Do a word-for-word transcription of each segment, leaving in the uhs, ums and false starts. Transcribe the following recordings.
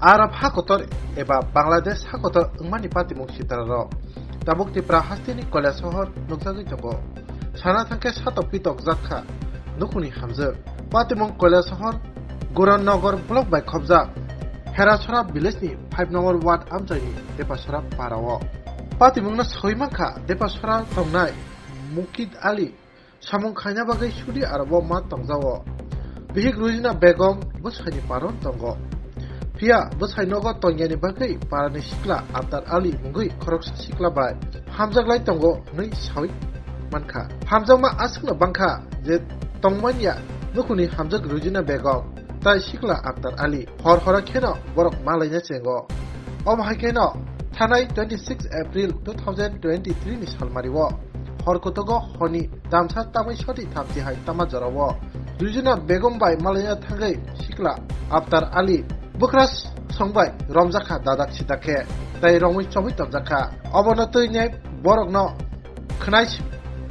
Arab hakotor eba Bangladesh hakotor wngmani patimung sitararok tabuk Tipra hasteni Koilasohor nukjagwi tongo. Sana thangkhe satok pitok jakha nukhungni hamjwk. Patimung Koilasohor Gorannagar block bai khobjak Herasora village ni five number ward amchaini Depasora parao. Patimungno sawi mankha Depasora tongnai Mukid Ali samung khaina bagwi sudi aro bo ma tongjao. Bihik Rujina Begum bwsaini paron tongo. Phiya bwsai nogo tongyani bagwi parani sikla Abdar Ali mungwi khoroksa sikla bai hamjaklai tongo hwnwi sawi mankha. Hamjakma aswkno bangkha je tongmanya nukhungni hamjak Rujina Begum tai sikla Abdar Ali hor hora kheno borok malaina chengo. Omo hai kheno thanai twenty six April two thousand twenty three ni salmario hor kotogo honi damsa tamwi soti thamchi hai tama jorao Rujina Begum bai malaina thangwi sikla Abdar Ali bwkra songbai romjakha dadak sidak khe tai romwi chobwi tonjakha. Obono twi nai borokno khwnai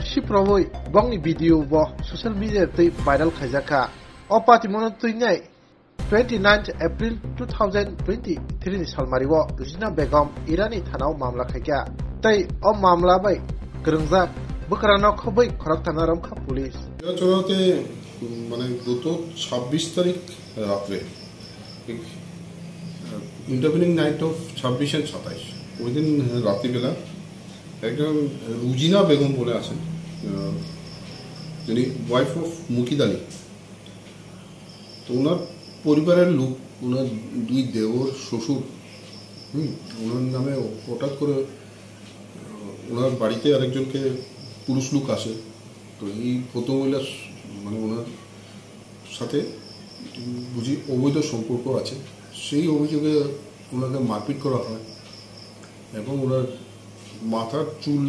siprobwi bongni video bo social media twi viral khaijakha. O patimungno twi nai twenty ninth April two thousand twenty three ni salmario Rujina Begum Irani thanao mamla khaikha. Tei o mamla bai kwrwngjak bwkrano khobwi khorok thana romkha police. এরা চড়াতে, উম, মানে, গত ছাব্বিশ তারিখ রাত্রে, ঠিক, আহ, intervening night of ছাব্বিশ and সাতাইশ, ওই দিন, আহ, রাত্রিবেলা একজন রুজিনা বেগম বলে আছেন, আহ, যিনি ওয়াইফ অফ মুকিদ আলী। তো ওনার পরিবারের লোক, ওনার দুই দেওর, শ্বশুর, হুম, ওনার নামে হঠাৎ করে, আহ, ওনার বাড়িতে আরেকজনকে পুরুষ লোক আসে। তো এই ভদ্রমহিলার স-, মানে ওনার সাথে বুঝি অবৈধ সম্পর্ক আছে। সেই অভিযোগে ওনাকে মারপিট করা হয় এবং ওনার মাথার চুল,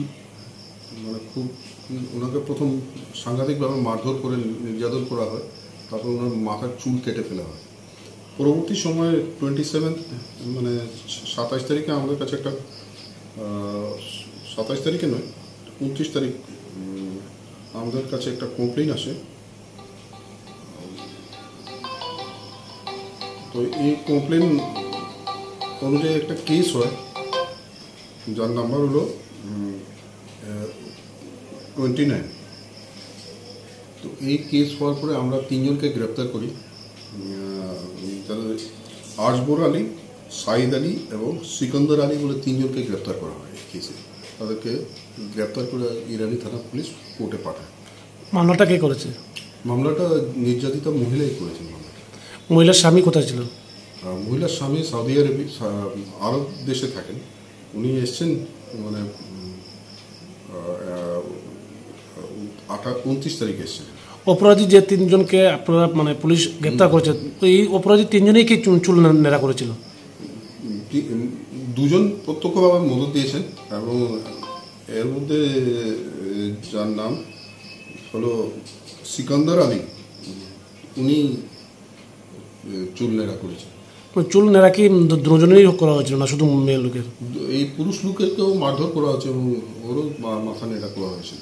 মানে, খুব, ওনাকে প্রথম সাংঘাতিকভাবে মারধর করে, নির্যাতন করা হয়। তারপর ওনার মাথার চুল কেটে ফেলা হয়। পরবর্তী সময়ে টোয়েন্টি সেভেন্থ, মানে, সাতাইশ তারিখে আমাদের কাছে একটা, আহ, সাতাইশ তারিখে নয়, ঊনত্রিশ তারিখ, উম, আমাদের কাছে একটা কমপ্লেন আসে। তো এই কমপ্লেন অনুযায়ী একটা কেস হয়, যার নাম্বার হলো, উম, আহ, টোয়েন্টি নাইন। তো এই কেস হওয়ার পরে আমরা তিনজনকে গ্রেপ্তার করি। উম, আহ, তাদের আজবর আলী, সাইদ আলী এবং সিকন্দর আলী বলে তিনজনকে গ্রেপ্তার করা হয় এই কেসে। তাদেরকে গ্রেপ্তার করে ইরানি থানা পুলিশ কোর্টে পাঠায়। মামলাটা কে করেছে? মামলাটা নির্যাতিতা মহিলাই করেছেন মামলাটা। মহিলার স্বামী কোথায় ছিল? আহ, মহিলার স্বামী সাউদি আরবে, সা-, আরব দেশে থাকেন। উনি এসছেন, মানে, উম, আহ, আহ, আঠা-, ঊনত্রিশ তারিখে এসছেন। অপরাধী যে তিনজনকে আপনারা, মানে, পুলিশ গ্রেপ্তার হুম। করেছে, তো এই অপরাধী তিনজনেই কি চুল, চুল নে-, নেড়া করেছিল? উম, তি-, উম, দুজন প্রত্যক্ষভাবে মদত দিয়েছেন এবং এর মধ্যে, এ, যার নাম হলো সিকান্দার আলী, উনি, এ, চুল নেড়া করেছেন। মানে, চুল নেড়া কি দু-, দুজনেরই করা হয়েছিল না শুধু মেয়ে লোকের? দু-, এই পুরুষ লোকেরকেও মারধর করা হয়েছে এবং ওরও মা-, মাথা নেড়া করা হয়েছিল।